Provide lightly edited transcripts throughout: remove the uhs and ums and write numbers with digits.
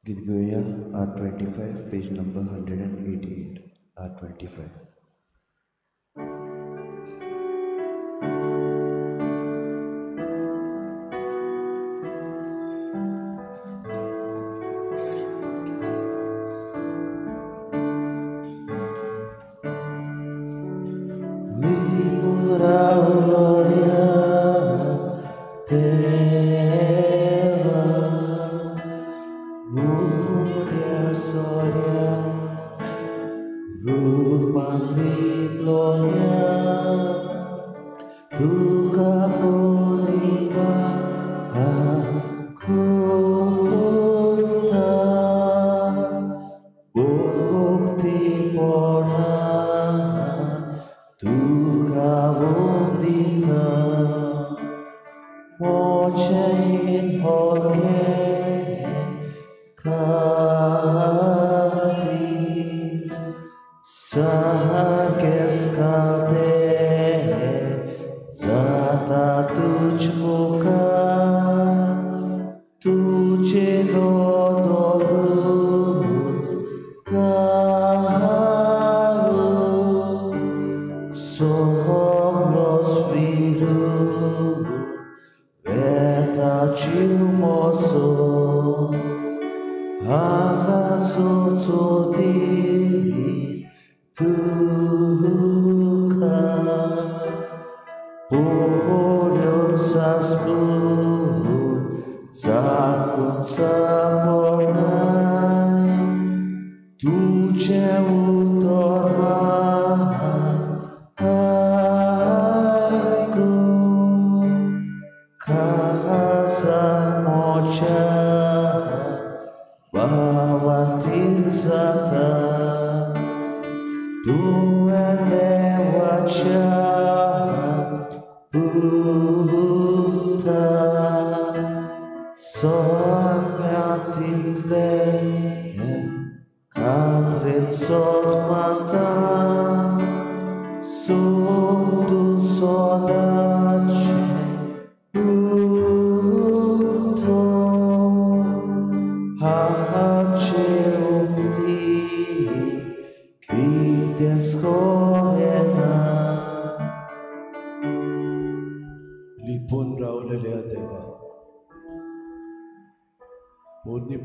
गीत घेवया R25, page number 188. R25.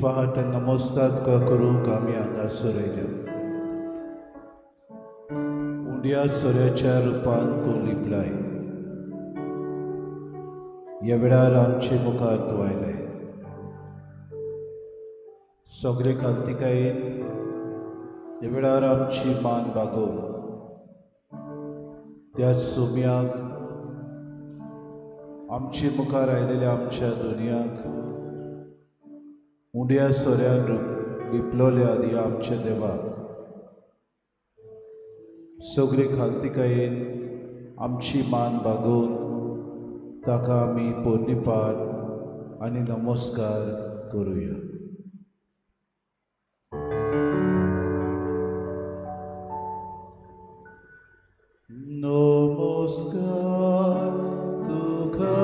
पहाट नमस्कार तुका करूंक आमी हांगासर आयल्या. उंड्या सोऱ्याच्या रुपान तूं लिपलाय. ह्या वेळार आमचे मुखार तूं आयलाय. सगळे खालतिकायेन ह्या वेळार आमची मान बागोवन त्या सोम्याक आमचे मुखार आयलेल्या आमच्या दुनियाक उंड्या सोऱ्यान लिपलोल्या आदी आमच्या देवाक सगळे खालतिकायेन आमची मान बागोवन ताका आमी पोरणीपाट आनी नमस्कार करुया. नमस्कार तुका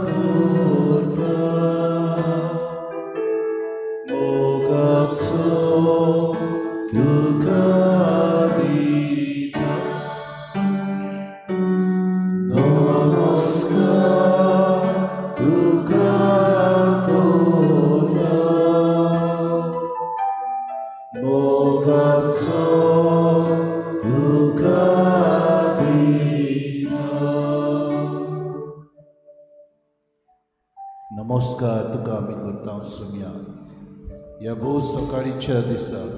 करता मोगाचो तुका दिता. नमस्कार तुका करता मोगाचो तुका दिता. नमस्कार तुका आमी करता सुम्या ह्या भोव सकाळीच्या दिसाक.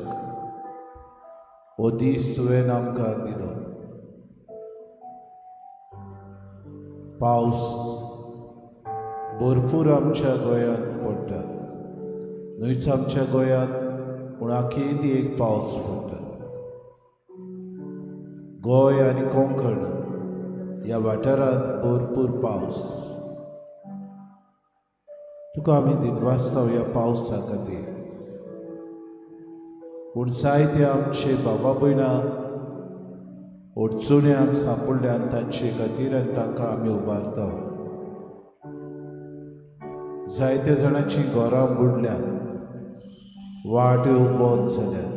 हो दीस तुवें आमकां दिलो. पावस भरपूर आमच्या गोंयांत पडटा, न्हयच आमच्या गोंयांत पूण आखी एक पावस पडटा. गोंय आनी कोंकण ह्या वाठारांत भरपूर पावस. तुका आमी दिनवासता ह्या पावसा खातीर. पूण जायते आमचे बाबा भयणां अडचण्यांक सांपडल्यान तांचे खातीर आनी तांकां आमी उबारता. जायत्या जाणांची घरां बुडल्यात, वाट्यो बंद जाल्यात,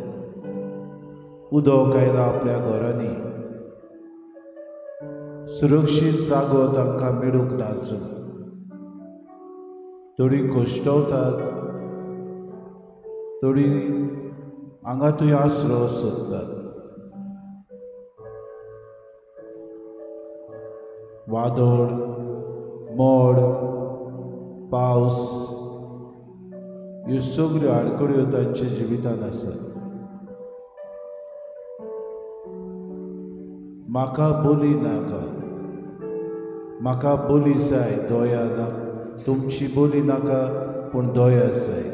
उदक आयलां आपल्या घरांनी, सुरक्षीत जागो तांकां मेळूंक ना आजून। थोडीं कश्टवतात, थोडीं हांगा थंय आसरो सोदतात। वादळ, मोड, पावस ह्यो सगळ्यो आडखळ्यो तांच्या जिवितांत आसात। म्हाका बोली नाका, म्हाका बोली जाय, दया ना, तुमची बोली नाका पूण दया जाय।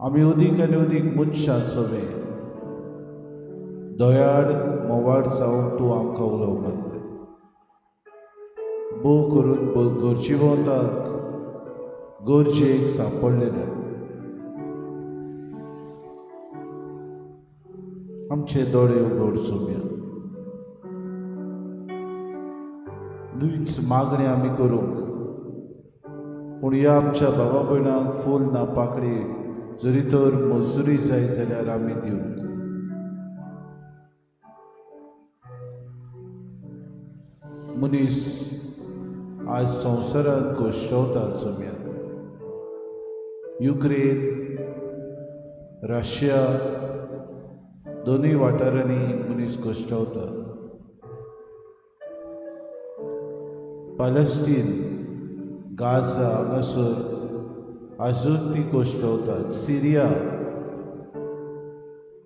आमी अदीक आनी अदीक मनशां सवे दयाळ मोवाळ जावंक तूं आमकां उलोवंक मारता। भोव करून गरजेवंताक गरजेक सांपडलेल्या आमचे दोळे उगड सोम्या। न्हूच मागणें आमी करूंक, पूण ह्या आमच्या बाबा भयणांक फूल ना पाकळी जरी तर मजुरी जाय जाल्यार आमी दिवंक। मनीस आज संवसारांत कश्टवता सोम्या। युक्रेन, रशिया दोनूय वाठारांनी मनीस कश्टवता। पॅलेस्टीन, गाझा हांगासर आजून ती कश्टवतात। सिरिया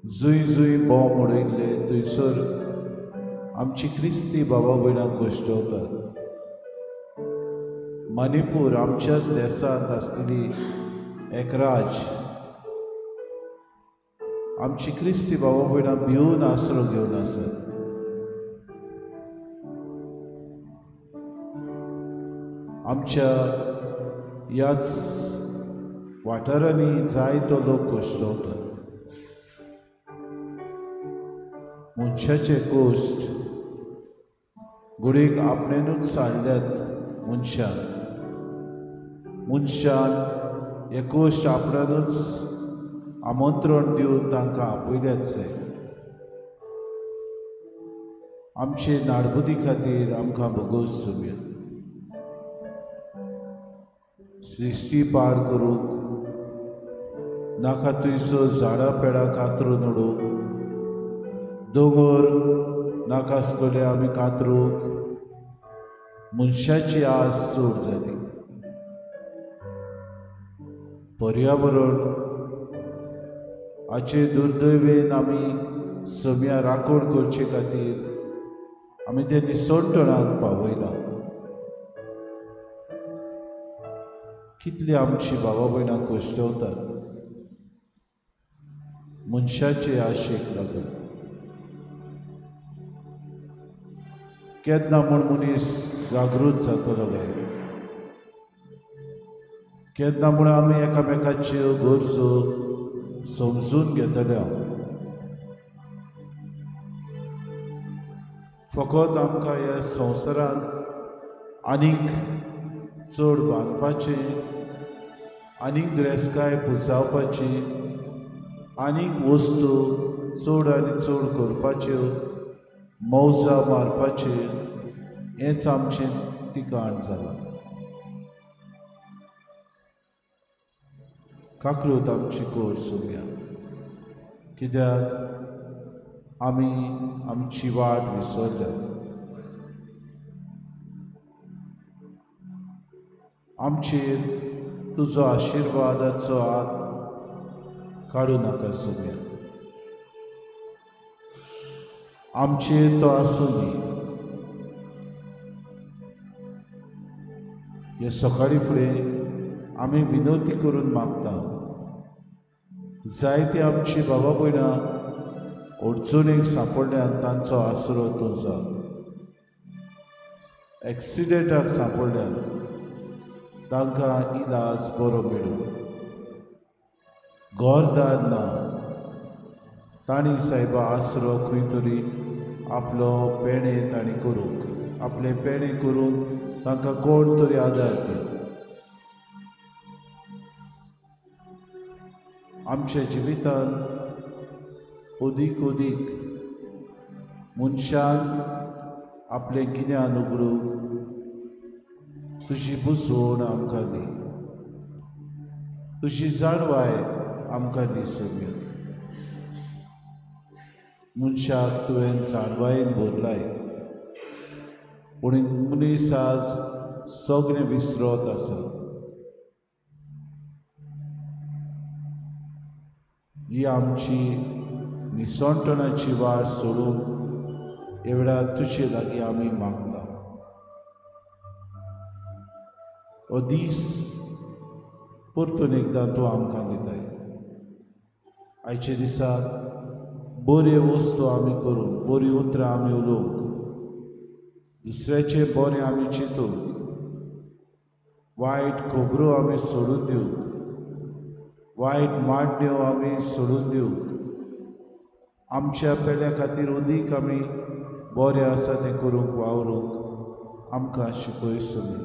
जुंय जुंय बॉम्ब उडयल्ले थंयसर आमची क्रिस्ती बाबा भयणां कश्टवतात। मणिपूर आमच्याच देशांत आसलेली एक राज्य, आमची क्रिस्ती बाबा भयणां भिवन आसरो घेवन आसात। आमच्या ह्याच वाठारांनी जायतो लोक कश्टवतात। मनशाचे कश्ट घडयेक आपणेनूच हाडल्यात। मनशान हे कश्ट आपणानूच आमंत्रण दिवन तांकां आपयल्यात जाय। आमचे नाडबुद्दी खातीर आमकां भोगोस सोम्या। सृश्टी पाड करूंक नाका थंयसर झाडां पेडां कातरून उडोवंक, दोंगर नाका आसतले आमी कातरूंक मनशाची आस चड जाली। पर्यावरण हाचे दुर्दैवेन आमी सम्या राखण करचे खातीर आमी ते निसणटणाक पावयलां। कितली आमची बाबा भयणां कश्टवतात मनशाचे आशेक लागून। केन्ना म्हूण मनीस जागृत जातलो काय? केन्ना म्हूण आमी एकामेकाच्यो गरजो समजून घेतले? फकत आमकां ह्या संवसारांत आनीक चड बांदपाचें, आनीक ग्रेस्काय पुजावपाची, आनीक वस्तू चड आनी चड करपाच्यो, मौजा मारपाचे हेंच आमचें ठिकाण जालां। काकलूत आमची कोर सोम्या, कित्याक आमी आमची वाट विसरल्या। आमचेर तुजो आशिर्वादाचो हात काडूं नाका सोम्या। आमचेर तो आसूं दी। हे सकाळी फुडें आमी विनवती करून मागता, जायते आमची बाबा भयणां अडचणीक सांपडल्यान तांचो आसरो तूं जा। एक्सिडेंटाक सांपडल्यान तांकां इलाज बरो मेळूं। घरदार ना तांणी सायबा आसरो खंय तरी आपलो पेणे तांणी करूंक, आपले पेणे करूंक तांकां कोण तरी आदार दी। आमच्या जिवितान अदीक अदीक मनशान आपलें गिन्यान उगडूंक तुजी बुजवण आमकां दी, तुजी जाणवाय आमकां दी सोम्या। मनशाक तुवें जाणवायेन भरलाय, पूण मनीस आज सगळें विसरत आसा। ही आमची निसणटणाची वाट सोडून ह्या वेळार तुजे लागीं आमी मागता। हो दीस परतून एकदां तूं आमकां दिताय। आयच्या दिसा बऱ्यो वस्तू आमी करूंक, बरीं उतरां आमी उलोवंक, दुसऱ्याचें बरें आमी चिंतूंक, वायट खबरो आमी सोडून दिवंक, वायट मांडण्यो आमी सोडून दिवंक, आमच्या पेल्या खातीर अदीक आमी बरें आसा तें करूंक वावरूंक आमकां शिकय सोमी।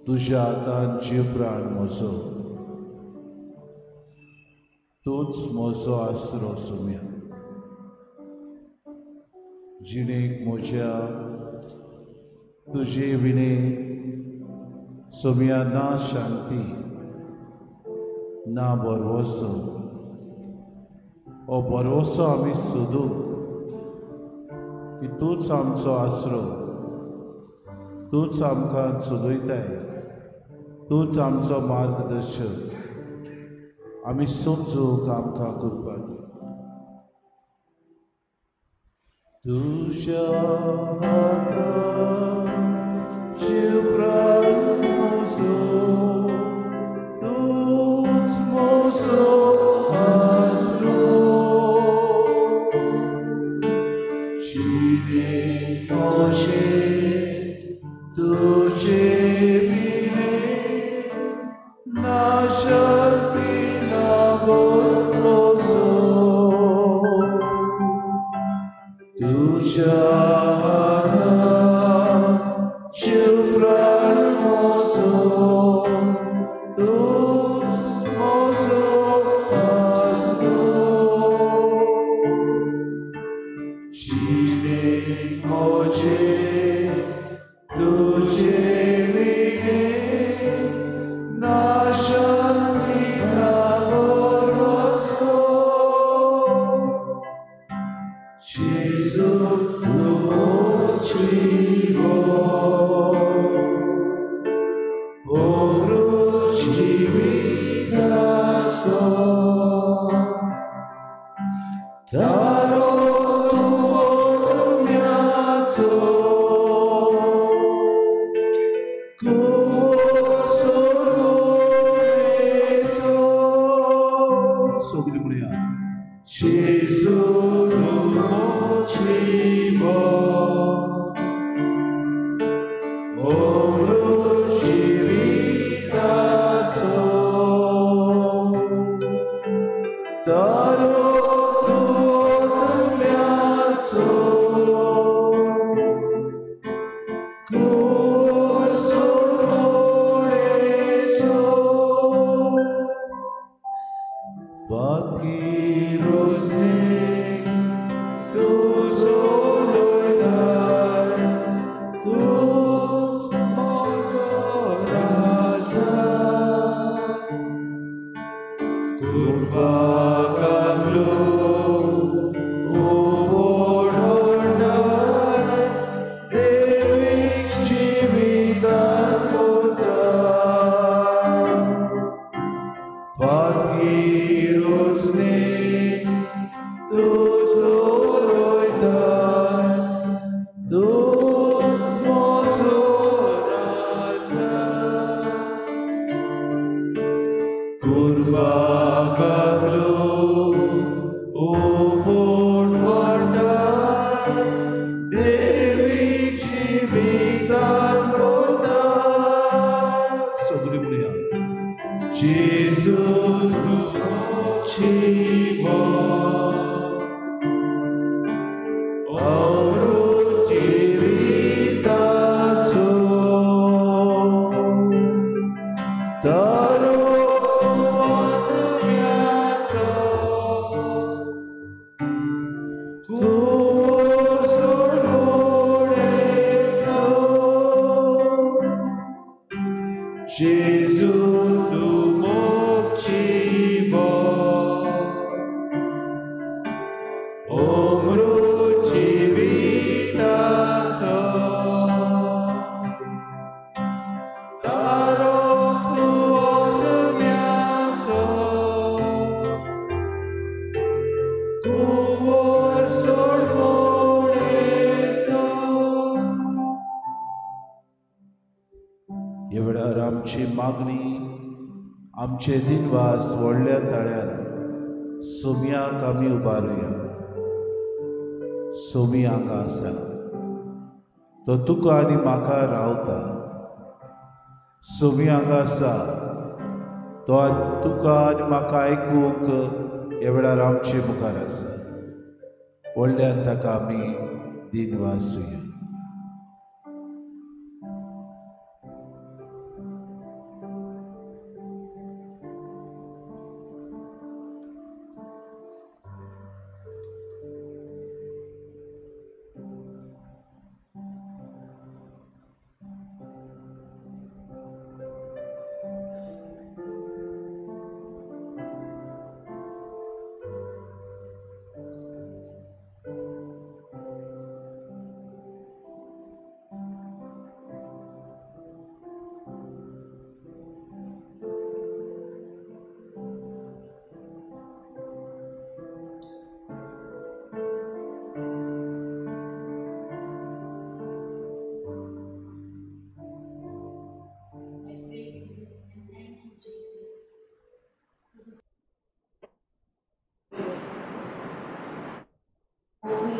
तुज्या हातान जीव प्राण म्हजो, तूंच म्हजो आसरो सोम्या। जिणेक म्हज्या तुजे विणे सोम्या ना शांती ना भरवसो। हो भरवसो आमी सोदूंक की तूंच आमचो आसरो, तूंच आमकां चलयताय, तूंच आमचो मार्गदर्शक। आमी समजूंक आमकां कृपा दी। तुज्या हातान जीव प्राण म्हजो, तूंच म्हजो आसरो। जिणेक म्हजे तुजे विणे ना शांती ना भरवसो। तुज्या हातान जीव प्राण म्हजो, तूंच म्हजो आसरो। जिणेक म्हजे तुजे विणे ना शांती ना भरवसो। जेजू तूं जीवन, अमृत जिविताचो, तारो तूं आत्म्याचो, सगळीं म्हणया जेजू तूं जीवन, अमृत जिविताचो, तारो तूं आत्म्याचो, Oh, आमचे दिनवास व्हडल्या ताळ्यान सोम्याक आमी उबारुया. सोमी हांगा आसा, तो तुका आनी म्हाका रावता. सोमी हांगा आसा, तो तुका आनी म्हाका आयकूंक ह्या वेळार आमचे मुखार आसा. व्हडल्यान ताका आमी दिनवासुया.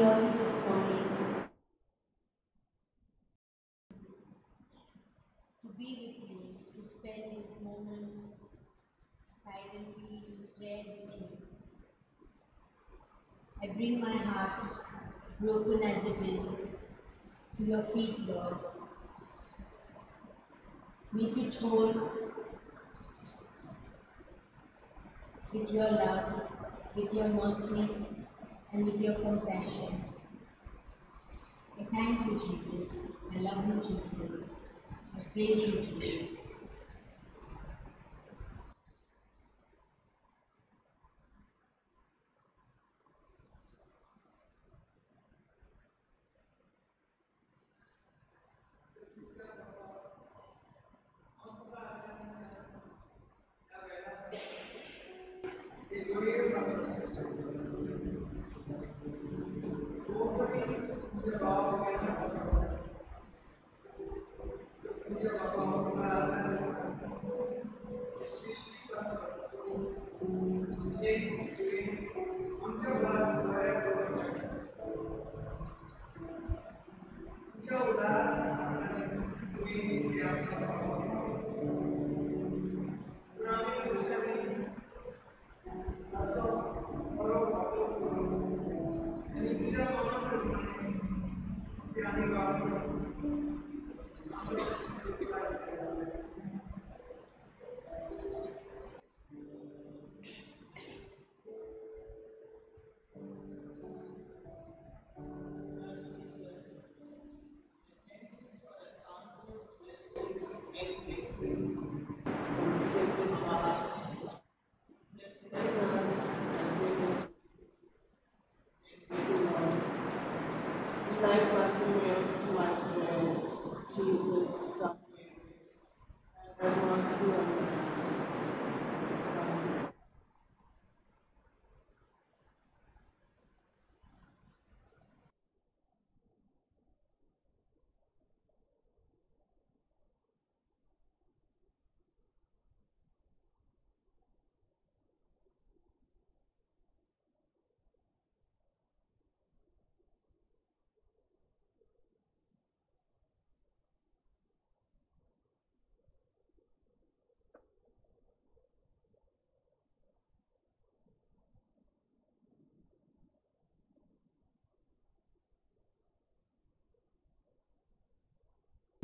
Early this morning to be with you, to spend this moment silently in prayer with you. I bring my heart, broken as it is, to your feet, Lord. Make it whole with your love, with your mercy, and with your compassion. I thank you, Jesus. I love you, Jesus. I praise you, Jesus. Jesus, Son, have mercy on us.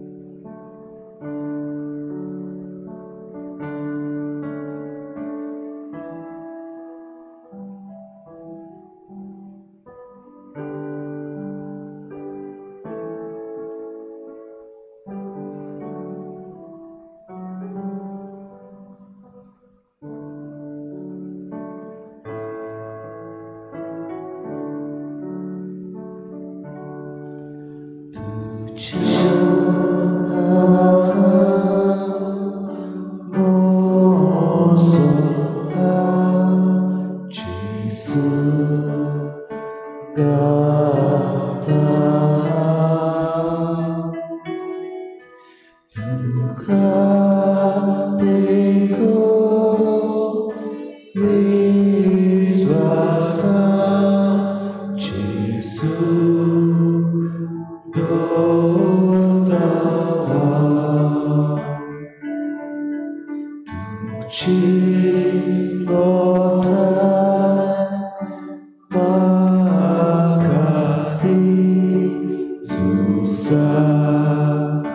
Amen. Tuka teko गोठाय म्हाका ती झुजाक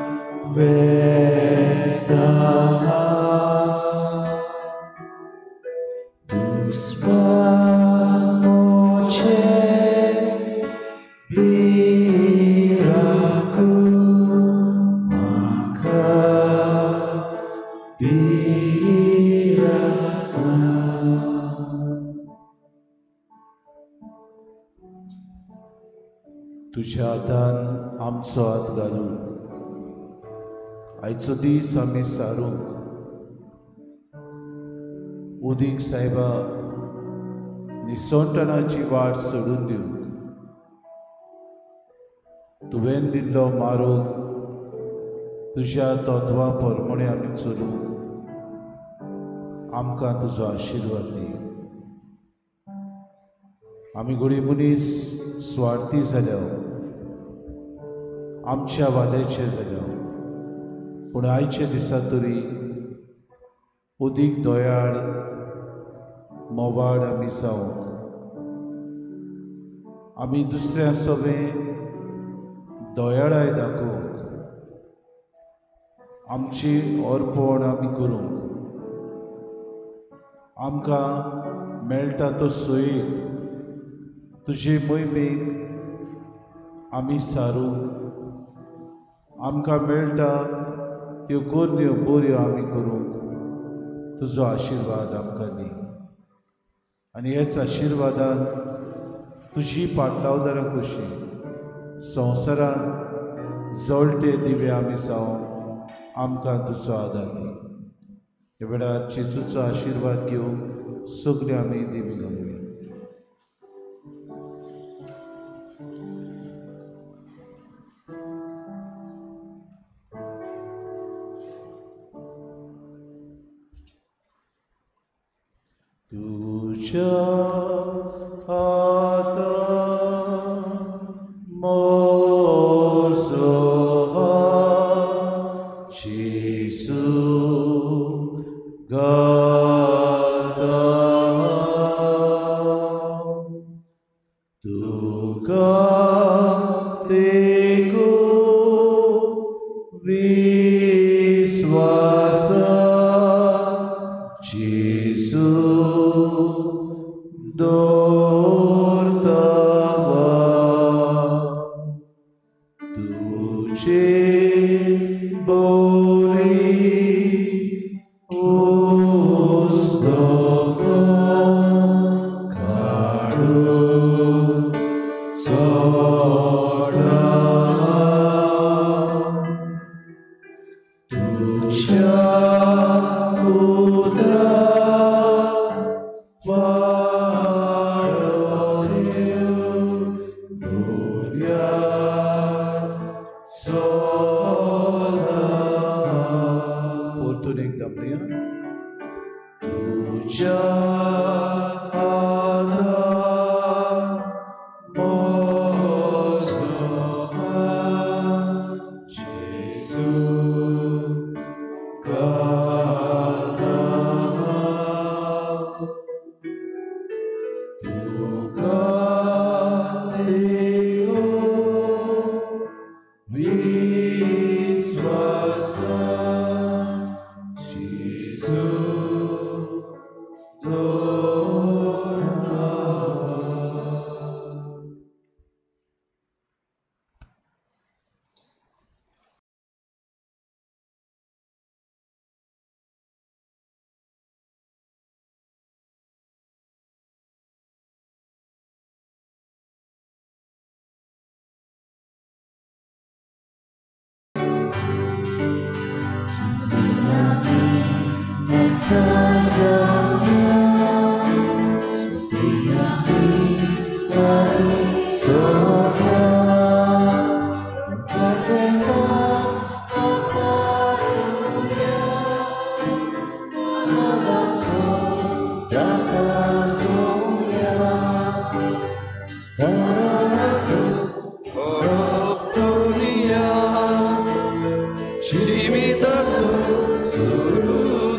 वेता दुस्मान मोचे पिराकू म्हाका पिराना. तुज्या हातान आमचो हात घालून आयचो दीस आमी सारूंक उदीक सायबा निसणटणाची वाट सोडून दिवंक तुवें दिल्लो मारूंक तुज्या तत्वां प्रमाणे आमी चलूंक आमकां तुजो आशिर्वाद दी. आमी घोडी मनीस स्वार्थी जाल्या, आमच्या वाद्याचे जाल्या, पूण आयच्या दिसा तरी उदीक दयाळ मोवाड आमी जावंक आमी दुसऱ्या सवें दयाळाय दाखोवंक आमची अर्पण आमी करूंक आमकां मेळटा तो सोयीक तुजे मोहिमेक आमी सारूंक आमकां मेळटा त्यो करण्यो बऱ्यो आमी करूंक तुजो आशिर्वाद आमकां दी. आनी ह्याच आशिर्वादान तुजी पाटलावदारां कशी संवसारांत जळटे दिवे आमी जावंक आमकां तुजो आदार दी. ह्या वेळार जेजूचो आशिर्वाद घेवन सगळे आमी दिवे घालुया. तुझ्या हातान म्हजो हात जेजू घालता तुका देखून विस्वास जेजू दवरता तुजे बोली पुस्तक काडून सोडटा तुज्या उतरा परतून एकदां म्हणया. तुज्या हातान म्हजो हात जेजू घालता तुका देखून विस्वास जेजू दवरता.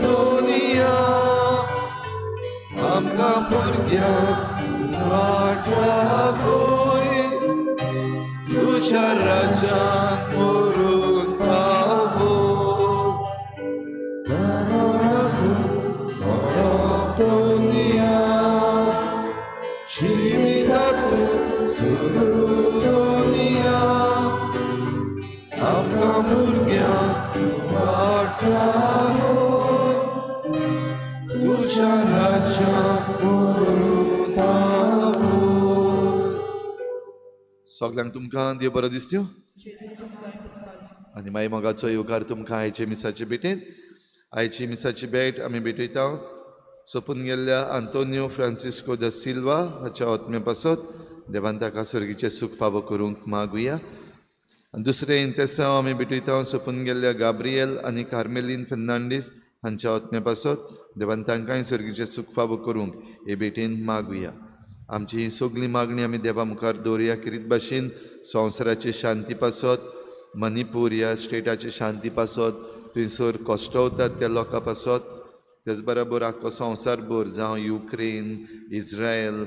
Dunia, भुरग्यांक वांट्याकूय तुज्या राज्यांत व्हरून पावो. दुनिया जिवितांत दुनिया आमकां भुरग्यांक वांट्याकूय तुज्या राज्यांत व्हरून पावो. सगल्यांक तुमकां देव बरो दिसत्यो आनी मागीर मोगाचो येवकार तुमकां आयचे मिसाचे भेटेन. आयची मिसाची भेट आमी भेटयता सोंपून गेल्ल्या आंतोनियो फ्रांसिस्को the Silva हाच्या आत्म्या पासत देवान ताका सर्गीचें सूख फावो करूंक मागुया. दुसरें इंतेसांव आमी भेटयता सोंपून गेल्ल्या गाब्रियल आनी कार्मेलीन फेर्नांडीस हांच्या आत्म्या पासत देवान तांकांय सर्गीचें सूख फावो करूंक हे भेटेन मागुया. आमची ही सगळी मागणी आमी देवा मुखार दवरुया. किरीत भाशेन संवसाराची शांती पासत, मणिपूर ह्या स्टेटाची शांती पासत, थंयसर कश्टवतात त्या लोकां पासत, तेच बरोबर आख्खो संवसारभर जावं युक्रेन, इस्रायल,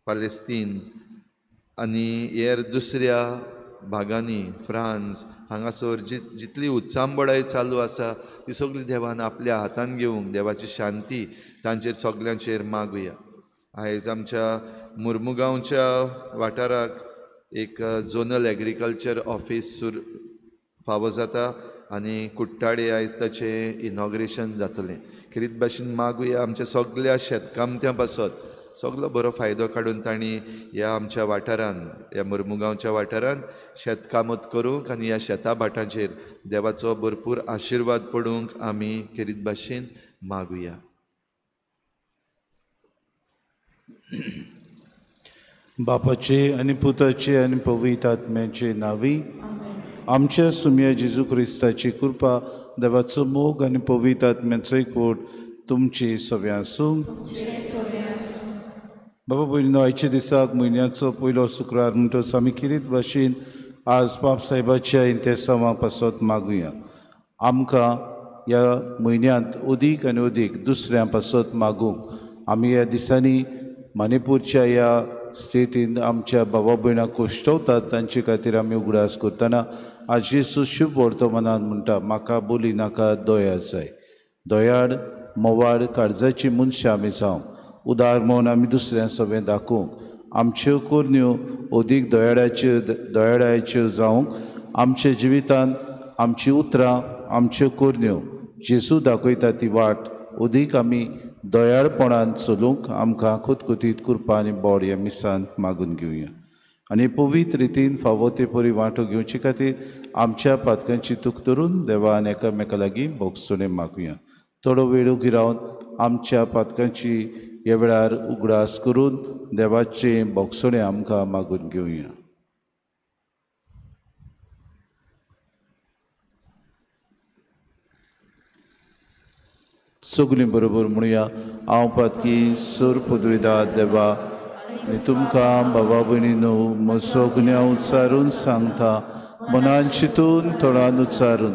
पालेस्तीन आनी हेर दुसऱ्या भागांनी फ्रांस हांगासर जितली उत्सांबडाय चालू आसा ती सगळी देवान आपल्या हातान घेवंक देवाची शांती तांचेर सगल्यांचेर मागुया. आयज आमच्या मुर्मुगांवच्या वाठाराक एक झोनल एग्रीकल्चर ऑफीस फावो जाता आनी कुट्टाळे आयज ताचें इनॉग्रेशन जातलें. खेरीत भाशेन मागुया आमच्या सगल्या शेतकामत्यां पासत सगलो बरो फायदो काडून तांणी ह्या आमच्या वाठारान, ह्या मुर्मुगांवच्या वाठारान शेतकामत करूंक आनी ह्या शेता भाटांचेर देवाचो भरपूर आशिर्वाद पडूंक आमी खेरीत भाशेन मागुया. बापाचे आनी पुताचे आनी पवित्र आत्म्याचे नांवी आमच्या सुम्या जेजू क्रिस्ताची कृपा, देवाचो मोग आनी पवित्र आत्म्याचो एकवट तुमची सगळ्यां आसूं. बाबा भयणीनो, आयच्या दिसाक म्हयन्याचो पयलो शुक्रार म्हणटच आमी किरीत भाशेन आज बाप साहेबाच्या इंतेसांवा पासत मागुया. आमकां ह्या म्हयन्यांत अदीक आनी अदीक दुसऱ्यां पासत मागूंक आमी ह्या दिसांनी मणिपूरच्या ह्या स्टेटीन आमच्या बाबा भयणां कश्टवतात तांचे खातीर आमी उगडास करतना आज जेजू शुभ वर्तमानान म्हणटा, म्हाका बोली नाका दया जाय. दयाळ मोवाळ काळजाची मनशां आमी जावं, उदार म्हूण आमी दुसऱ्यां सगळें दाखोवंक, आमच्यो करण्यो अदीक दयाळाच्यो जावंक, आमच्या जिवितांत आमची उतरां आमच्यो करण्यो जेजू दाखयता ती वाट अदीक आमी दयाळपणान चलूंक आमकां खुतखुतीत कृपा आनी बोड ह्या मिसान मागून घेवया. आनी पवित्र रितीन फावो ते परी वांटो घेवचे खातीर आमच्या पातकांची तूक धरून देवान एकामेका लागीं भोगसणें मागुया. थोडो वेळ उगी रावन आमच्या पातकांची ह्या वेळार उगडास करून देवाचें भोगसणें आमकां मागून घेवया. सगळीं बरोबर म्हणुया, हांव पातकी सोर पदवेदा देवा आनी तुमकां बाबा भयणीनो म्हजो गुन्यांव उच्चारून सांगता, मनान चिंतून तोंडान उच्चारून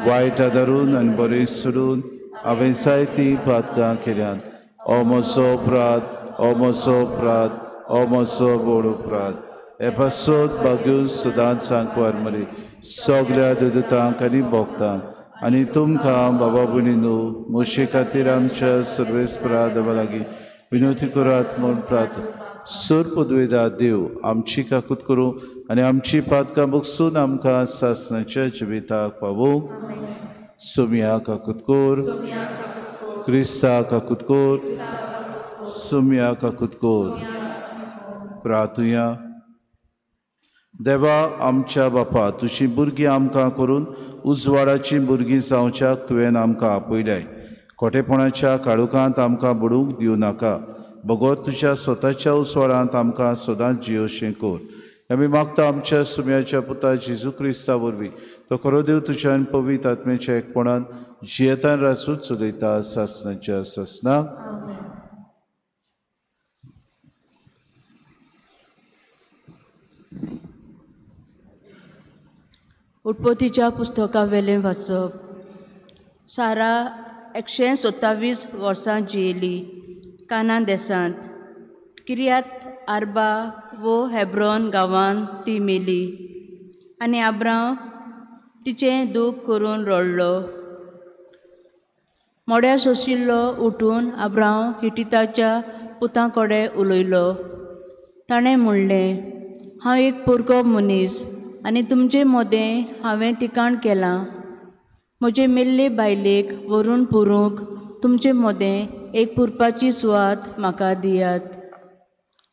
वायट आदारून आनी बरें सोडून हांवें जायतीं पातकां केल्यात. ओ म्हजो अपराध, ओ म्हजो अपराध, ओ म्हजो व्हड अपराध. हे पासत भाग्यून सदांच सांकवार मरे सगल्या दुदतांक आनी भोगतांक आनी तुमकां बाबा भयणीनो म्हजे खातीर आमच्या सर्वेस्परा देवा लागीं विनवती करात म्हूण प्रार्थना. सोर पदवेदा देव आमची काकूत करूं आनी आमची पातकां बगसून आमकां सासणाच्या जिविताक पावोवंक. सोमया काकूत कोर, क्रिस्ता काकूत कोर, सोमया काकूत कोर. प्रार्थुया. देवा आमच्या बापा, तुजी भुरगीं आमकां करून उजवाडाचीं भुरगीं जावच्याक तुवें आमकां आपयल्याय. खोटेपणाच्या काळोखांत आमकां बुडूंक दिवं नाका, बगर तुज्या स्वताच्या उजवाडांत आमकां सदांच जियोशें कर. आमी मागता आमच्या सुम्याच्या पुता जेजू क्रिस्ता वरवीं, तो खरो देव तुज्यान पवित्र आत्म्याच्या एकपणान जियेतान राजूच चलयता सासणाच्या सासणाक. उत्पत्तीच्या पुस्तकावेलें वाचप. सारा 127 वर्सां जियेली काना देसांत किर्यात आर्बा वो हेब्रॉन गांवांत ती मेली आनी आब्रांव तिचें दूख करून रडलो. मोड्या सोंशिल्लो उठून आब्रांव हिटिताच्या पुतां कडेन उलयलो. ताणें म्हणलें, हांव एक पोरको मनीस आनी तुमचे मदें हांवें तिकाण केलां. म्हजे मेल्ले बायलेक व्हरून पुरूंक तुमचे मदें एक पुरपाची सुवात म्हाका दियात.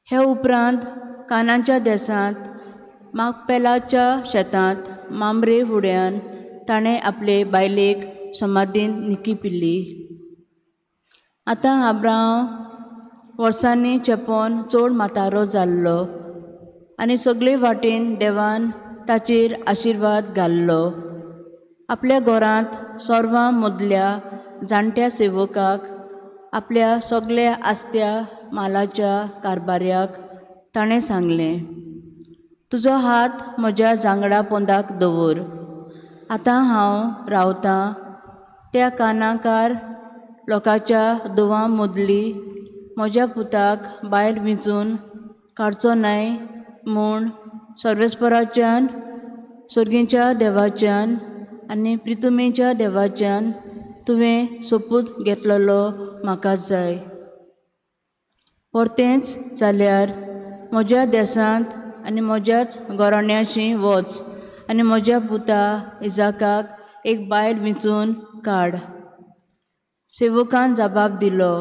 हे उपरांत कानाच्या देसांत माकपेलाच्या शेतांत मामरे फुड्यान ताणें आपले बायलेक समाधीन निकी पिल्ली. आतां आब्रांव वर्सांनी चेपोन चड म्हातारो जाल्लो आनी सगळे वाटेन देवान ताचेर आशिर्वाद घाल्लो. आपल्या घरांत सोर्वां मदल्या जाणट्या सेवकाक आपल्या सगल्या आस्त्या मालाच्या कारबाऱ्याक ताणें सांगलें, तुजो हात म्हज्या जांगडा पोंदाक दवर. आतां हांव रावतां त्या कानाकार लोकांच्या दुवां मदली म्हज्या पुताक बायल विंचून काडचो न्हय म्हूण सर्वेस्पराच्यान सर्गीच्या देवाच्यान आनी प्रितुमेच्या देवाच्यान तुवें सोपूत घेतलेलो म्हाका जाय. परतेंच जाल्यार म्हज्या देसांत आनी म्हज्याच घराण्याशी वच आनी म्हज्या पुता इजाकाक एक बायल विंचून काड. सेवकान जबाब दिलो,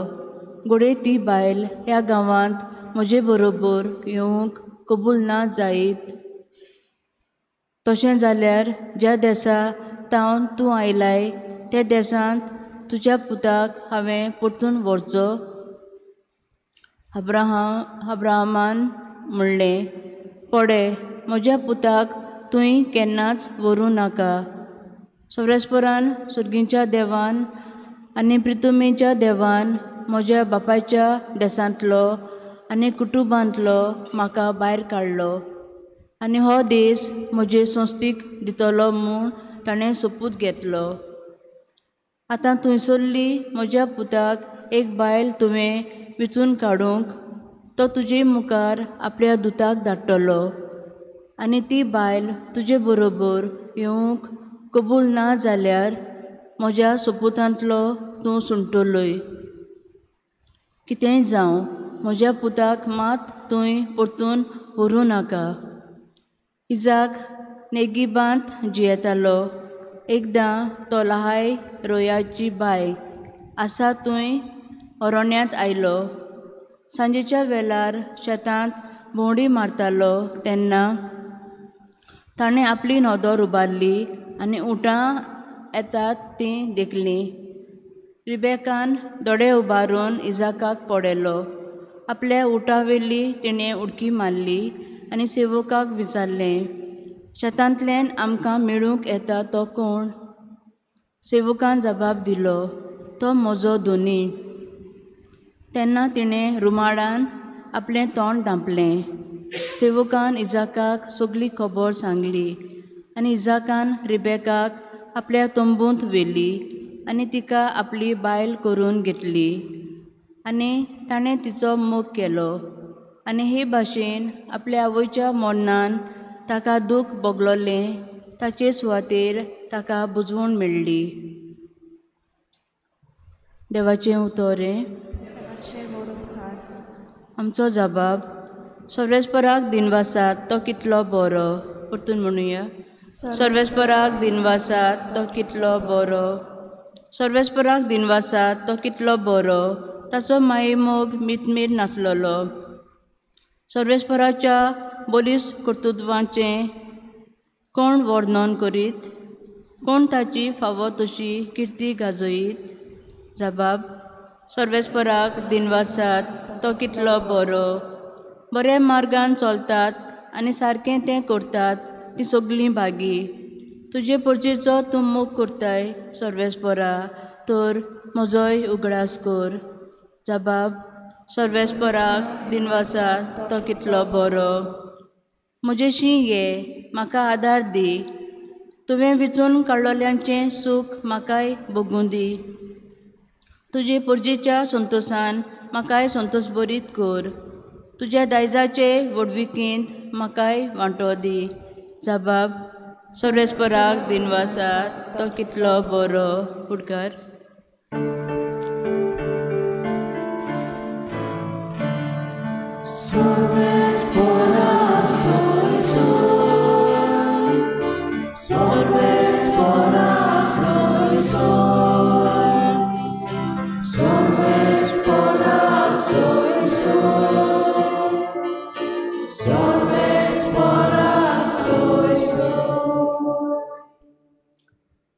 घडये ती बायल ह्या गांवांत म्हजे बरोबर येवंक कबूल ना जायत. तशें जाल्यार ज्या देसा तावन तूं आयलाय त्या देसांत तुज्या पुताक हांवें परतून व्हरचो. अब्राहमान म्हणलें, पडे म्हज्या पुताक तुवें केन्नाच व्हरूं नाका. सर्वेस्परान सर्गीच्या देवान आनी प्रितुमेच्या देवान म्हज्या बापायच्या देसांतलो आनी कुटुंबांतलो म्हाका भायर काडलो आनी हो देस म्हजे संस्थीक दितलो म्हूण ताणें सोपूत घेतलो. आतां थंयसरली म्हज्या पुताक एक बायल तुवें विंचून काडूंक तो तुजे मुखार आपल्या दुताक धाडटलो आनी ती बायल तुजे बरोबर येवंक कबूल ना जाल्यार म्हज्या सोपुतांतलो तूं सुंटलोय. कितेंय जावं म्हज्या पुताक मात तुवें परतून व्हरूं नाका. इजाक नेगिबांत जियेतालो. एकदां तो लहाय रोयाची बाय आसा थंय अरण्यांत आयलो. सांजेच्या वेळार शेतांत भोंवडी मारतालो तेन्ना ताणें आपली नदर उबारली आनी उंटां येतात तीं देखलीं. रिबेकान दोळे उबारून इजाकाक पळयलो. आपल्या उंटावेली तिणें उडकी मारली आनी सेवकाक विचारलें, शेतांतल्यान आमकां मेळूंक येता तो कोण? सेवकान जबाब दिलो, तो म्हजो धनी. तेन्ना तिणें रुमाडान आपलें तोंड धांपलें. सेवकान इजाकाक सगली खबर सांगली आनी इजाकान रिबेकाक आपल्या तंबूंत व्हेली आनी तिका आपली बायल करून घेतली आनी ताणें तिचो मोग केलो आनी हे भाशेन आपल्या आवयच्या मरणान ताका दूख भोगलोलें ताचे सुवातेर ताका बुजवण मेळ्ळी. देवाचें उतर. आमचो जबाब सर्वेस्पराक दिनवासात तो कितलो बरो. परतून म्हणुया, सर्वेस्पराक दिनवासात तो कितलो बरो. सर्वेस्पराक दिनवासात तो कितलो बरो. ताचो मायेमोग मितमीर नासलेलो. सर्वेस्पराच्या बलिश्ट कर्तृत्वाचें कोण वर्णन करीत? कोण ताची फावो तशी किर्ती गाजयत? जबाब, सर्वेस्पराक दिनवासात तो कितलो बरो. बऱ्या मार्गान चलतात आनी सारकें तें करतात तीं सगलीं भागी. तुजे परजेचो तूं मोग करताय सर्वेस्परा, तर म्हजोय उगडास कर. जबाब, सर्वेस्पराक दिनवासात तो कितलो बरो. म्हजेशी ये, म्हाका आदार दी. तुवें विंचून काडलोल्यांचें सूख म्हाकाय भोगूं दी. तुजे परजेच्या संतोसान म्हाकाय संतोष बरीत कर. तुज्या दायजाचे व्हडविकेंत म्हाकाय वांटो दी. जबाब सर्वेस्पराक दिनवासा, तो कितलो बरो. फुडकार.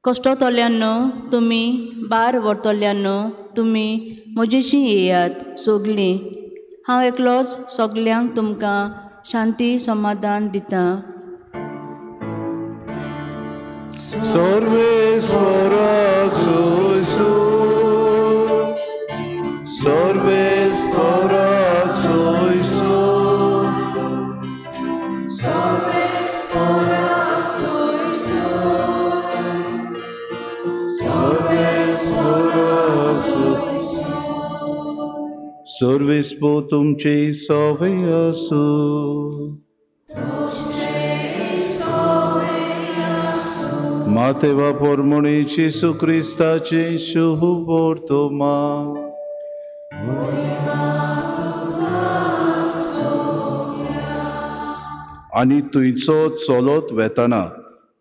कश्टतल्यांनो तुमी, बार व्हरतल्यांनो तुमी म्हजेशी येयात सगलीं. हांव एकलोच सगल्यांक तुमकां शांती समाधान दितां. सर्वेस्पो तुमचे सवे आसूं. मातेवा पोरमोणी जेसू क्रिस्ताचे शुभ वर्तमान. आनी थंयचो चलत वेताना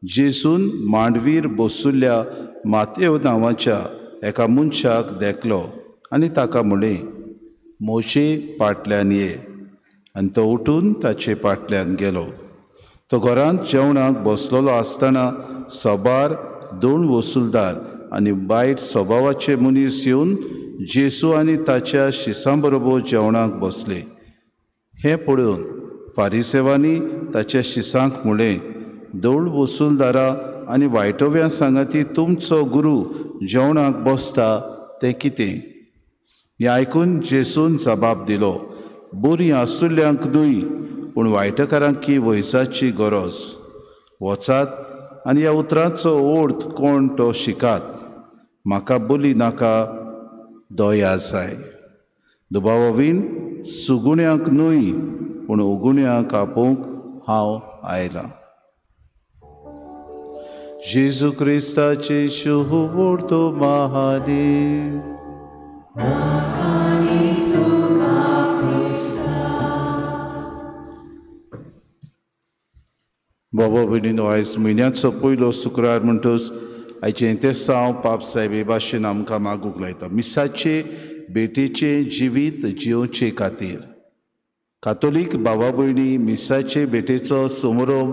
जेसून मांडवीर बसुल्ल्या मातेव नांवाच्या एका मनशाक देखलो आनी ताका म्हणलें, म्हजे पाटल्यान ये. आनी तो उठून ताचे पाटल्यान गेलो. तो घरांत जेवणाक बसलेलो आसतना सबार दोन वसुलदार आनी वायट स्वभावाचे मनीस येवन जेसू आनी ताच्या शिसां बरोबर जेवणाक बसले. हें पळोवन फारिसेवांनी ताच्या शिसांक म्हणलें, दोन वसुलदारां आनी वायटोव्यां सांगाती तुमचो गुरू जेवणाक बसता तें कितें? हें आयकून जेसून जबाब दिलो, बरीं आसुल्ल्यांक न्हय पूण वायटकारांक वयसाची गरज. वचात आनी ह्या उतरांचो अर्थ कोण तो शिकात. म्हाका बोली नाका, दया जाय. दुबावावीन सुगुण्यांक न्हय पूण उगुण्यांक आपोवंक हांव आयलां. जेजू क्रिस्ताचे शुभ वर्तमान. बाबा भयणीनो, आयज म्हयन्याचो पयलो शुक्रार म्हणटच आयचें तेसांव पाप साहेबे भाशेन आमकां मागूंक लायता मिसाचे भेटेचें जिवीत जियोवचे खातीर. कातोलीक बाबा भयणी मिसाचे भेटेचो समारोप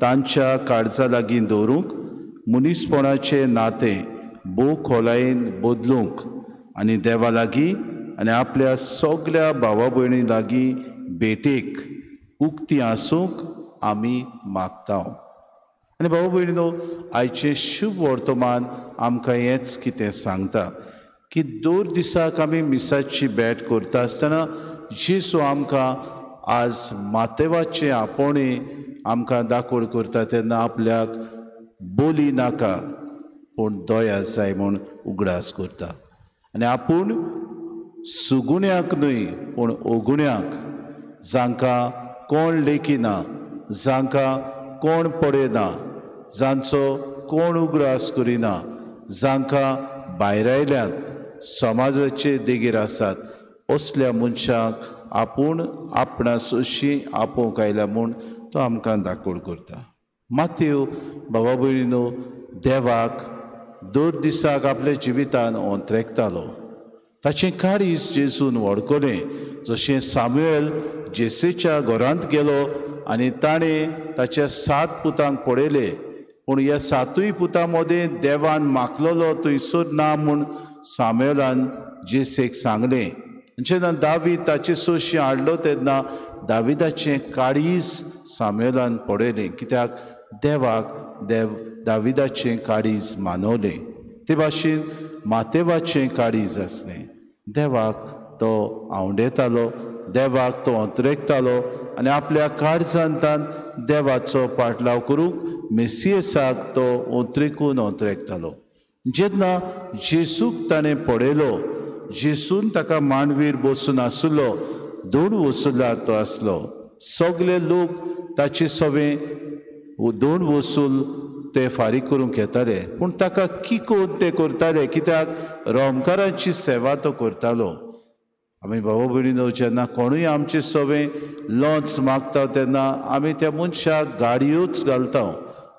तांच्या काळजा लागीं दवरूंक, मनीसपणाचें नातें भोव खोलायेन बदलूंक आनी देवा लागीं आनी आपल्या सगल्या भावा भयणी लागीं भेटेक उक्ती आसूंक आमी मागता. आनी भाव भयणीनो, आयचें शुभ वर्तमान आमकां हेंच कितें सांगता की दर दिसाक आमी मिसाची भेट करता आसतना जेसू आमकां आज मातेवाचें आपोवणें आमकां दाखोवण करता तेन्ना आपल्याक बोली नाका पूण दया जाय म्हूण उगडास करता. आनी आपूण सुगुण्याक न्हय पूण ओगुण्याक, जांकां कोण लेखिना, जांकां कोण पळयना, जांचो कोण उगडास करिना, जांकां भायरायल्यात, समाजाचे देगेर आसात, असल्या मनशांक आपूण आपणा सोशी आपोवंक आयला म्हूण तो आमकां दाखोवण करता. मातेव बाबा भयणीनो देवाक दर दिसाक आपल्या जिवितान ओंत्रेकतालो. ताचें काळीज जेजून वळखलें. जशें सामुएल जेसेच्या घरांत गेलो आनी ताणें ताच्या 7 पुतांक पळयले, पूण ह्या 7 पुतां मदें देवान मागलेलो थंयसर ना म्हूण सामुएलान जेसेक सांगलें. जेन्ना दावीद ताचे सोशी हाडलो तेन्ना दाविदाचें काळीज सामुएलान पळयलें, कित्याक देवाक दाविदाचें काळीज मानवलें. ते भाशेन मातेवाचें काळीज आसलें. देवाक तो आंवडेतालो, देवाक तो अंतरेकतालो आनी आपल्या काळजांतान देवाचो पाटलाव करूंक मेसियसाक तो अंतरेकून अंतरेकतालो. जेन्ना जेसूक ताणें पळयलो जेसून ताका मांडवीर बसून आसलो, दोन वसुलार तो आसलो. सगळे लोक ताचे सवे दोन वसूल ते फारीक करूंक येताले, पूण ताका किकोन ते करताले, कित्याक रोमकारांची सेवा तो करतालो. आमी बाबा भयणीनो जेन्ना कोणूय आमचे सवे लोंच मागता तेन्ना आमी त्या मनशाक गाडयोच घालता.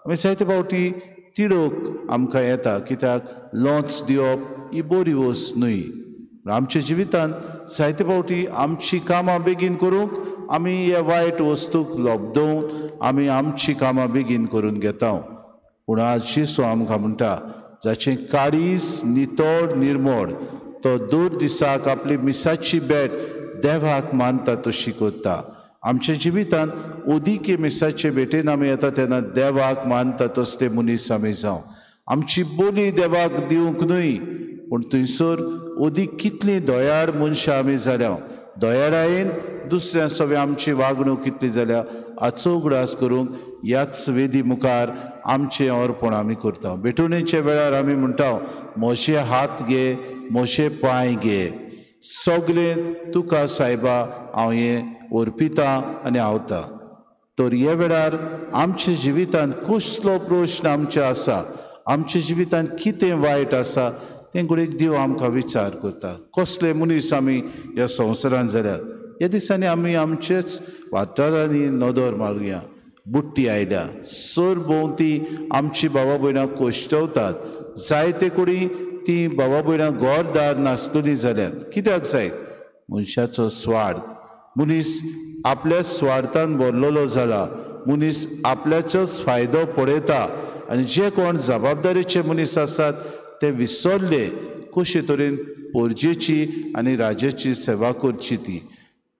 आमी जायते फावटी तिडोक आमकां येता, कित्याक लोंच दिवप ही बरी वस्त न्हय. आमच्या जिवितांत जायते फावटी आमची कामां बेगीन करूंक आमी ह्या वायट वस्तूक लोबदोवन आमी आमची कामां बेगीन करून घेता. पूण आज जेजू आमकां म्हणटा, जाचें काळीज नितळ निर्मळ तो दर दिसाक आपली मिसाची भेट देवाक मानता तशी करता. आमच्या जिवितांत ओदीक मिसाचे भेटेन आमी येता तेन्ना देवाक मानता तसले मनीस आमी जावं. आमची बोली देवाक दिवंक न्हय, पूण थंयसर ओदीक कितलीं दयाळ मनशां आमी जाल्या, दयाळायेन दुसऱ्या सगळें आमची वागणूक कितली जाल्या हाचो उगडास करूंक ह्याच वेदी मुखार आमचें अर्पण आमी करता. भेटवणेच्या वेळार आमी म्हणटा, म्हजे हात घे, म्हजे पांय घे, सगळें तुका सायबा हांव हें अर्पिता आनी आवता. तर ह्या वेळार आमच्या जिवितांत कसलो प्रश्न आमचे आसा, आमच्या जिवितांत कितें वायट आसा तें घडयेक देव आमकां विचार करता. कसले मनीस आमी ह्या संवसारांत जाल्यात. ह्या दिसांनी आमी आमचेच वाठारांनी नदर मारुया. बुट्टी आयल्या, सर भोंवती आमची बाबा भयणां कोश्टवतात, जायते कडेन ती बाबा भयणां घरदार नासतली जाल्यात. कित्याक जायत? मनशाचो स्वार्थ. मनीस आपल्या स्वार्थान भरलेलो जाला, मनीस आपल्याचोच फायदो पळयता आनी जे कोण जबाबदारीचे मनीस आसात ते विसरले कशे तरेन पोरजेची आनी राजाची सेवा करची ती.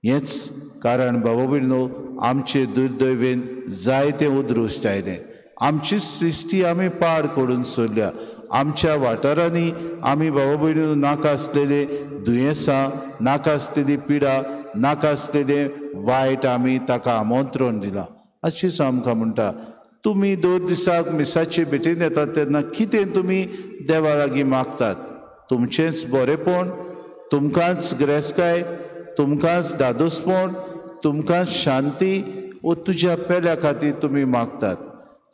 हेंच कारण बाबा भयणीनो आमचे दुर्दैवेन जायतें उद्रुश्ट आयलें. आमची सृश्टी आमी पाड करून सोडल्या. आमच्या वाठारांनी आमी बाबा भयणीनो नाका आसलेले दुयेंसां, नाका आसलेली पिडा, नाका आसलेलें वायट आमी ताका आमंत्रण दिलां. अशेंच आमकां म्हणटा, तुमी दर दिसाक मिसाचे भेटेन येतात तेन्ना कितें तुमी देवा लागीं मागतात? तुमचेंच बरेंपण, तुमकांच ग्रेसकाय, तुमकांच दादोसपण, तुमकांच शांती वो तुज्या पेल्या खातीर तुमी मागतात?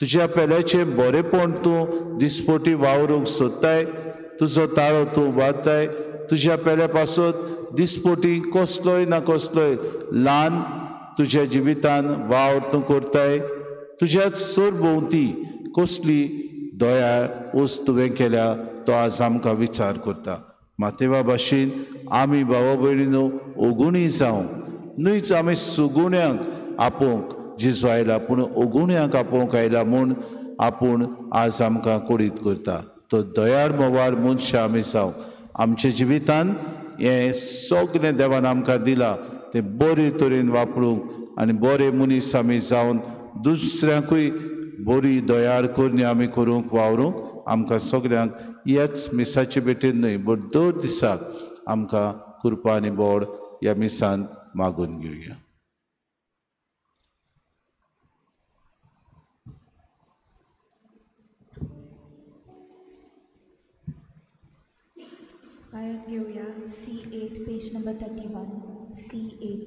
तुज्या पेल्याचें बरेंपण तूं दिसपोटी वावरूंक सोदताय, तुजो ताळो तूं बांदताय, तुज्या पेल्या पासत दिसपोटी कसलोय ना कसलोय ल्हान तुज्या जिवितान वावर तूं करताय, तुज्याच सरभोंवती कसली दयाळ वस्त तुवें केल्या तो आज आमकां विचार करता. मातेवा भाशेन आमी भावा भयणीनो ओगुणी जावं न्हयच, आमी सुगुण्यांक आपोवंक जेजू आयला, पूण ओगुण्यांक आपोवंक आयला म्हूण आपूण आज आमकां कोडीत करता. तो दयाळ मोवाळ मनशां आमी जावं. आमच्या जिवितान हें सगळें देवान आमकां दिलां तें बरे तरेन वापरूंक आनी बरे मनीस आमी जावन दुसऱ्यांकूय बरी दयाळ करणी आमी करूंक वावरूंक आमकां सगळ्यांक ह्याच मिसाचे भेटेन न्हय बट दर दिसाक आमकां कृपा आनी बोड ह्या मिसान मागून घेवया. गायन घेवया C8 page number 31 C8.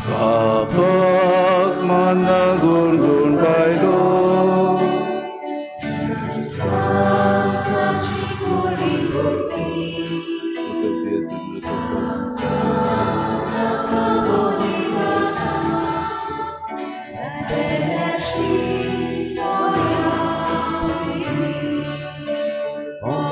बापाक माना गुण गुण बायलो Oh,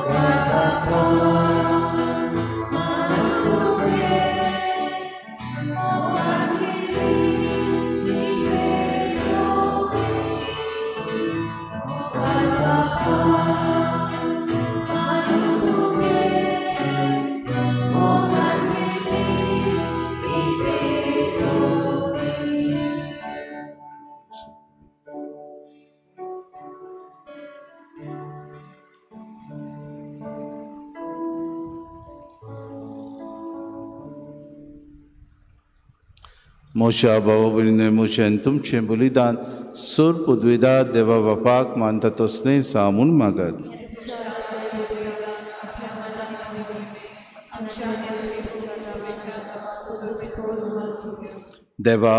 म्हज्या भावा भयणींनो, म्हजें तुमचें बलिदान सोर पदवेदार देवा बापाक मानता तसलें जावं म्हूण मागात. देवा,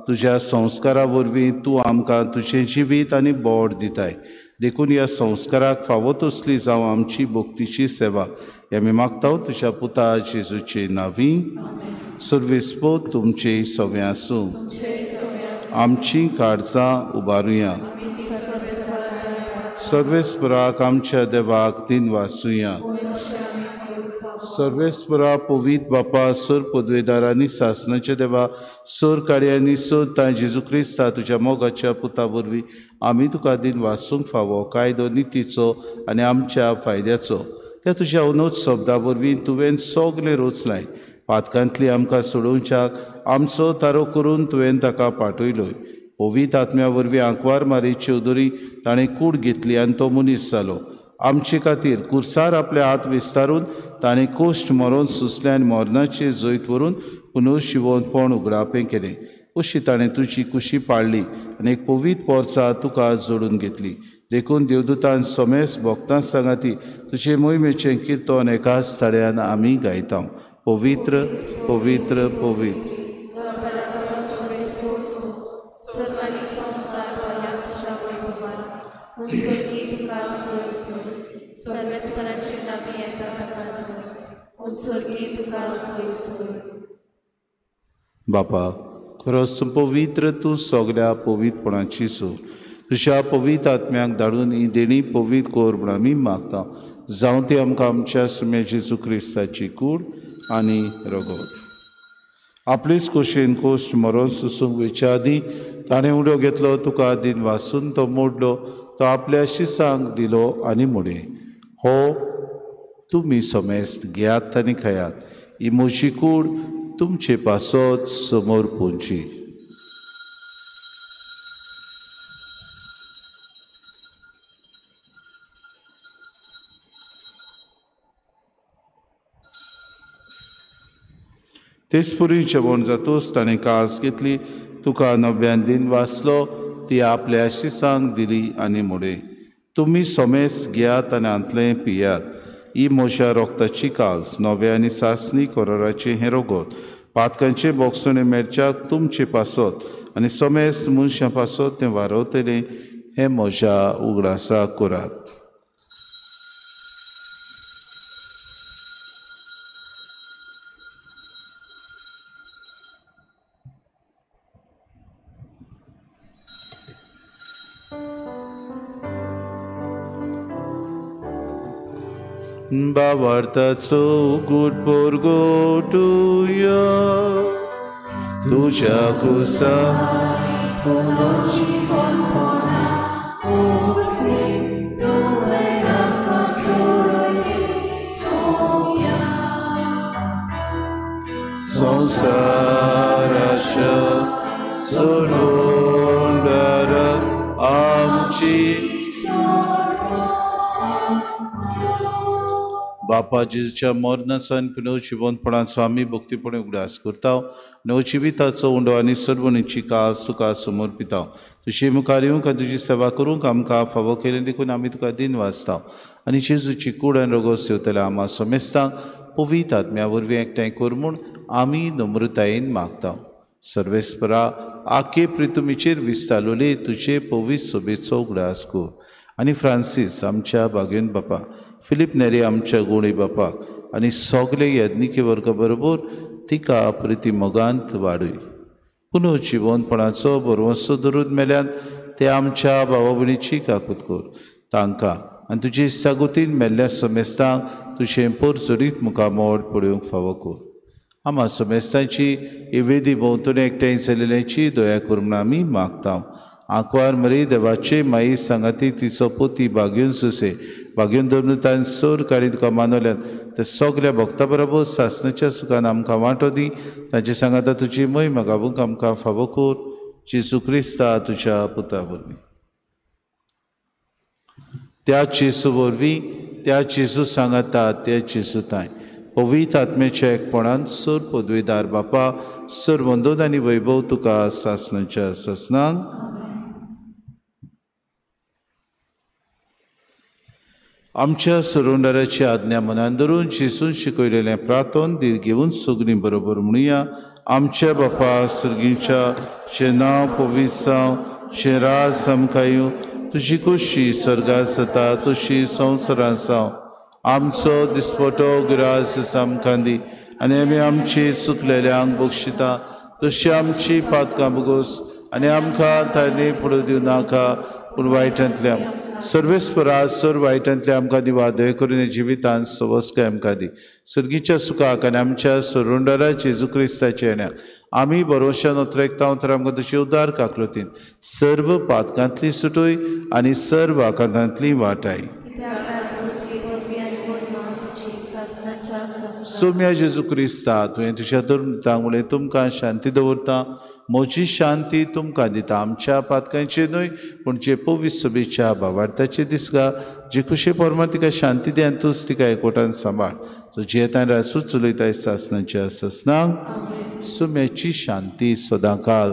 तुज्या संस्कारा वरवीं तूं आमकां तुजें जिवीत आनी बोड दिताय, देखून ह्या संस्काराक फावो तसली जावं आमची भक्तीची सेवा. हे आमी मागता तुज्या पुता जेजूचे नांवी. सर्वेस्पोत तुमचे सवें आसूं. आमची काळजां उबारुया. सर्वेस्पराक आमच्या देवाक दिन वासुया. सर्वेस्परा पवित्र बापा, सर पदवेदार आनी सासणाच्या देवा, सर कार्यांनी सर तां जेजू क्रिस्ता तुज्या मोगाच्या पुता वरवीं आमी तुका दिन वासूंक फावो कायदो नितीचो आनी आमच्या फायद्याचो. त्या तुज्या अनोद शब्दा वरवीं तुवें सगलें रोचलाय. पातकांतली आमकां सोडोवच्याक आमचो तारो करून तुवें ताका पाठयलोय. पवित्र आत्म्या वरवीं आंकवार मारीची उदरी ताणें कूड घेतली आनी तो मनीस जालो. आमचे खातीर कुर्सार आपले हात विस्तारून ताणें कोश्ट मरोन सुसले आनी मरणाचें जैत व्हरून पुनर्जिवनपण उगडापें केलें. अशी ताणें तुजी कुशी पाळ्ळी आनी एक पवित्र पोरसा तुका जोडून घेतली. देखून देवदूतान समेस भक्तां सांगाती तुजे मोहिमेचें किर्तन एकाच ताळ्यान आमी गायता. पवित्र पवित्र पवित्र. बापा, खरोच तूं पवित्र, तूं सगल्या पवित्रपणाची सूर. तुज्या पवित्र आत्म्याक धाडून ही देणी पवित्र कर म्हूण आमी मागता. जावं ती आमकां आमच्या सुम्या जेजू क्रिस्ताची कूड आनी रगत. आपलेच खोशयेन कोश्ट मरोन सुसूंक वयच्या आदीं ताणें उडो घेतलो, तुका दिन वासून तो मोडलो, तो आपल्या शिसांक दिलो आनी म्हणें, हो तुमी समेस्त घेयात आनी खायात, ही म्हजी कूड तुमचे पासत समोर पोंची. तेच पुरी जेवण जातूच ताणें कास घेतली, तुका नव्यान दिन वाचलो, ती आपल्या शिसांक दिली आनी म्हणें, तुमी समेस्त घेयात आनी हांतलें पियात, ही म्हज्या रोगताची काल्स, नव्या आनी सासणी कराराचें हें रोगत, पातकांचें बोगसणें मेळच्याक तुमचे पासत आनी समेस्त मनशां पासत तें वारवतलें, हें म्हज्या उगडासाक करात. बाबार्थाचो गुड पोरगोटुया तुज्या कुसा संसाराच्या सोडवणारा आमची. बापा, जेजूच्या मरणाचो आनी पुनर्जिवनपणाचो आमी भक्तीपणे उगडास करता. नवजिविताचो उंडो आनी सर्वणीची कास तुका समर्पिता. तुजे मुखार येवंक आनी तुजी सेवा करूंक आमकां फावो केलें देखून आमी तुका दिन वाचता. आनी जेजूची कूड आनी रोगोस सेवतल्या आमा समेस्तांक पवित्र आत्म्या वरवीं एकठांय कर म्हूण आमी नम्रतायेन मागता. सर्वेस्परा, आखे प्रितुमीचेर विस्तारलोले तुजे पवित्र सोबेचो उगडास कर. आनी फ्रांसीस आमच्या बागेन बापा, फिलीप नेरी आमच्या गोणी बापाक आनी सगळे यज्ञिकी वर्गा बरोबर तिका प्रिती मोगांत वाडय. पुनर्जिवनपणाचो भरवंसो धरून मेल्यान ते आमच्या भावा भयणीची काकूत कर. तांकां आनी तुजे इश्टागतीन मेल्ल्या समेस्तांक तुजें पोरजोडीत मुखामोड पळोवंक फावो कर. आमा समेस्तांची ही वेदी भोंवतणी एकठांय जाल्ल्याची दया कर म्हूण आमी मागता. आंकवार मरी देवाचे माई सांगाती तिचो पोती बागेवन सुसे बागेवन धरून ताणें सोर काडी तुका मानवल्यात ते सगल्या भक्ता बरोबर सासणाच्या सुखान आमकां वांटो दी. तांचे सांगाता तुजी मोहिमा गावूंक आमकां फावो कर. जेजू क्रिस्ता तुज्या पुता वरवीं. त्या जेजू वरवीं, त्या जेजू सांगाता, त्या जेजू तांय पवित्र आत्म्याच्या एकपणान सर पदवीदार बापा सर वंदन आनी वैभव तुका सासणाच्या सासणाक. आमच्या सरुंडाराची आज्ञा मनान धरून जेजून शिकयलेलें प्रार्थन धीर घेवन सगळीं बरोबर म्हणुया. आमच्या बापा सर्गीच्या, तुजें नांव पवित्र जावं, तुजें राज आमकां येवं, तुजी खोशी सर्गांत जाता तशी संवसारांत जावं. आमचो दिसपटो ग्रास आमकां दी आनी आमी आमची चुकलेल्यांक बक्षिता तशी आमची पातकां भोगोस आनी आमकां तांणी पडूं दिवं नाका पूण वायटांतल्या सर्वेस्परा सर वायटांतल्या आमकां दिवा दय करून जिवितांत सवस्काय आमकां दी. सर्गीच्या सुखाक आनी आमच्या सरुंडारा जेजू क्रिस्ताच्या येण्याक आमी भरोश्यान उतरेकता तर आमकां तुजे उदार काकलतीन सर्व पातकांतली सुटूय आनी सर्व आकांतांतली वाटाय. सोम्या जेजू क्रिस्ता, तुवें तुज्या धर्मतांक म्हणलें तुमकां शांती दवरता, म्हजी शांती तुमकां दिता. आमच्या पातकांचे न्हय पूण जे पवित्र सभेच्या भावार्थाचे दिसगा जे खुशे परमाण तिका शांती दी आनी तूंच तिका एकवटान सांबाळ. सो जियेतान रासूच चलयताय सासणाच्या सासणाक. सुम्याची शांती सदांकाल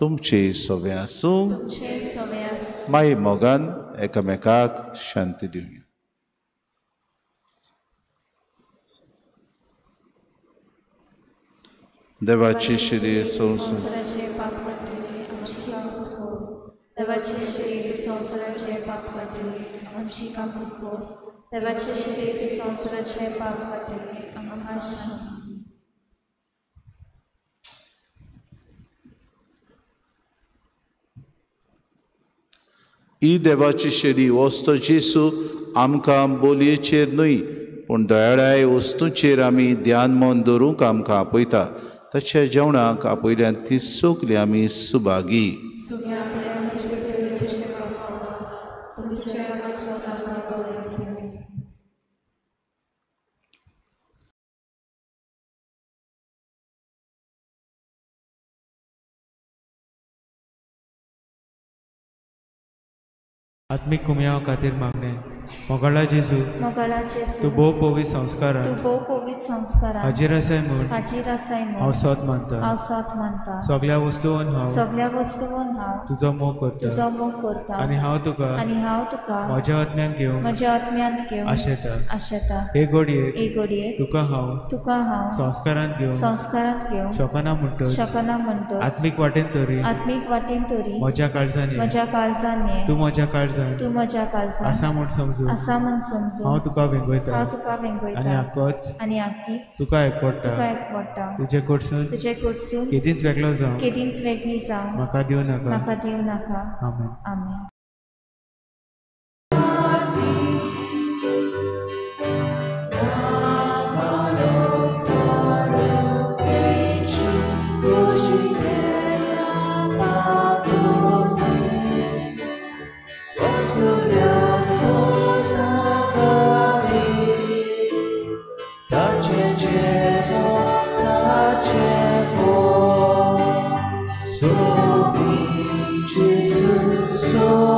तुमचे सवे आसूं. माई मोगान एकामेकाक शांती दिवया. देवाची शिरी संवसाराचे पाप काडटली आमची काकूट कर. देवाचे शरीर संवसाराचे पाप काडटली आमची काकूट कर. देवाचे शरीर संवसाराचे पाप काडटली आमकां शांती दी. ही देवाची शेडी वस्तू जेसू आमकां बोलयेचेर न्हय पूण दयाळाय वस्तूचेर आमी ध्यान मन दवरूंक आमकां आपयता. ताच्या जेवणाक आपयल्यान ती सगळी आमी सुभागी. आत्मीक कुमयाव खातीर मागणें. मोगाळा जेजू, तूं भोव पवित्र संस्कारांत हाजीर आसाय म्हूण हांव सत मानता. सगळ्या वस्तूंत हांव तुजो मोग करता आनी हांव तुका म्हज्या आत्म्यांत घेवन आशेता. हे घडयेक तुका हांव संस्कारांत घेवन शकना म्हणटच आत्मीक वाटेन तरी म्हज्या काळजान ये, तूं म्हज्या काळजान आसा म्हूण समजून हांव तुका वेंगयता आनी आकीच तुका एकवटा. तुजे कडसून केदींच वेगळो जावं म्हाका दिवं नाका. आमेन. आमेन. So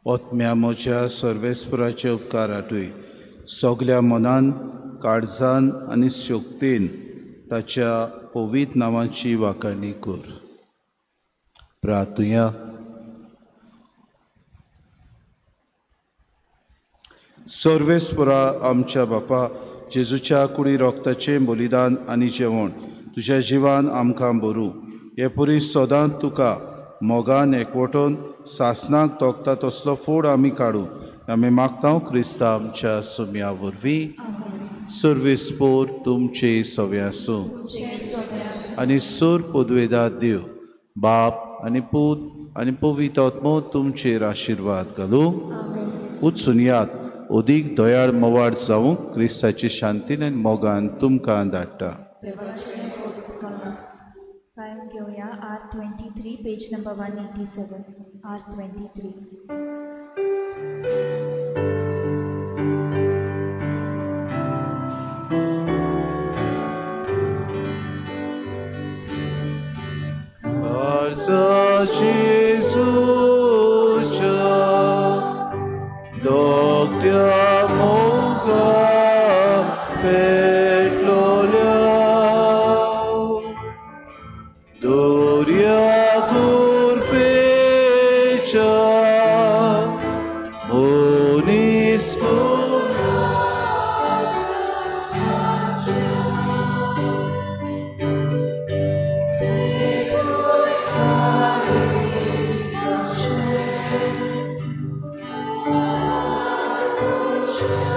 ओतम्या म्हज्या सर्वेस्पराचे उपकार आठय सगल्या मनान काळजान आनी शक्तीन ताच्या पवित्र नांवाची वाखाणी कर. प्रार्थुया. सर्वेस्परा आमच्या बापा जेजूच्या कुडी रोगताचें बलिदान आनी जेवण तुज्या जिवान आमकां बरूं हे पुरी सदांच तुका मोगान एकवटून सासनाक तोखता तसलो फोड आमी काडूं आमी मागता क्रिस्ता आमच्या सुम्या वरवीं. सर्वेस्पोर तुमचे सवे आसूं आनी सूर पुदवेदा देव बाप आनी पूत आनी पवित्र आत्मो तुमचेर आशिर्वाद घालूं. उचून यात अदीक दयाळ मवाड जावंक क्रिस्ताची शांतीन आनी मोगान तुमकां धाडटा. गायन घेवया R23 page number 187 R23. जेजूच्या दोगत्या मोगा पेटलोल्या दोर्या कुरपेच्या मनीस Thank you.